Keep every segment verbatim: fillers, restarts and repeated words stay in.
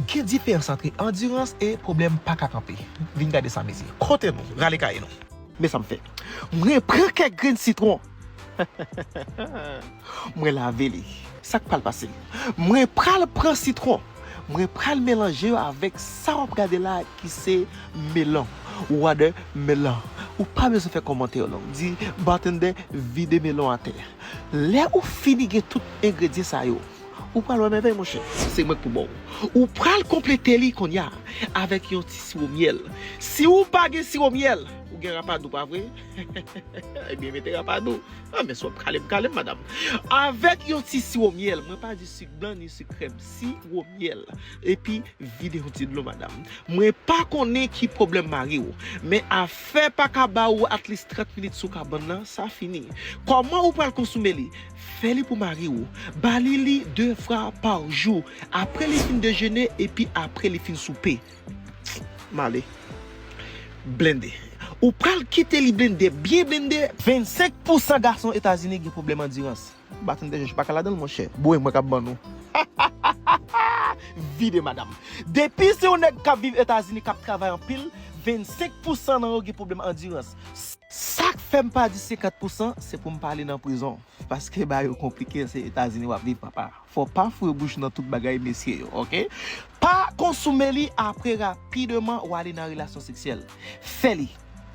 Gen diferans antre andirans e pwoblèm pa ka kanpe. Vin gade sa, mesye. Kote nou? Rale kaye nou. Men sa m fè. Mwen pran kèk grenn sitwon. Mwen lave li. Sa k pral pase? Mwen pral pran sitwon. Mwen pral melanje yo avèk sa w ap gade la ki se melon. Watermelon. Ou pa bezwen fè kòmantè long. Di, "Bartender, vide melon atè." Lè ou fini gen tout engredyan sa yo, ou pral wè mèvèy, monchè. Se mwen k pou ba w. Ou pral konplete li kounye a avèk yon ti siwo myèl. Si ou pa gen siwo myèl, ou gen rapadou, pa vre? Ebyen, mete rapadou. Ah, men si w ap kale m, kale m, madanm. Avèk yon ti siwo myèl, mwen pa di sik blan ni sik krèm, siwo myèl. Epi vide yon ti dlo, madanm. Mwen pa konnen ki pwoblèm mari w, men afè pa ka ba ou at least trant minit sou kabann nan, sa fini. Kòman ou pral konsome li? Fè li pou mari w. Ba li li de fwa pa jou. Apre li fin dejene, epi apre li fin soupe. M ale. Blende. Ou pral kite li blende, byen blende. Vennsenk pousan gason Etazini gen pwoblèm andirans. Batèm de jèch pa ka ladan l, monchè. Bwè, mwen k ap ban nou. Vide, madanm. Depi se yon nèg k ap viv Etazini, k ap travay anpil, vennsenk pousan nan yo gen pwoblèm andirans. Sa k fè m pa di senkant pousan, se pou m pa ale nan prizon. Paske bagay yo konplike, se Etazini w ap viv, papa. Fò pa foure bouch nan tout bagay, mesye yo, oke? Pa konsome li apre rapideman ou ale nan relasyon seksyèl. Fè li.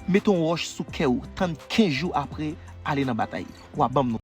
Mete yon wòch sou kè w, tann kenz jou apre, ale nan batay. W a ban m nou.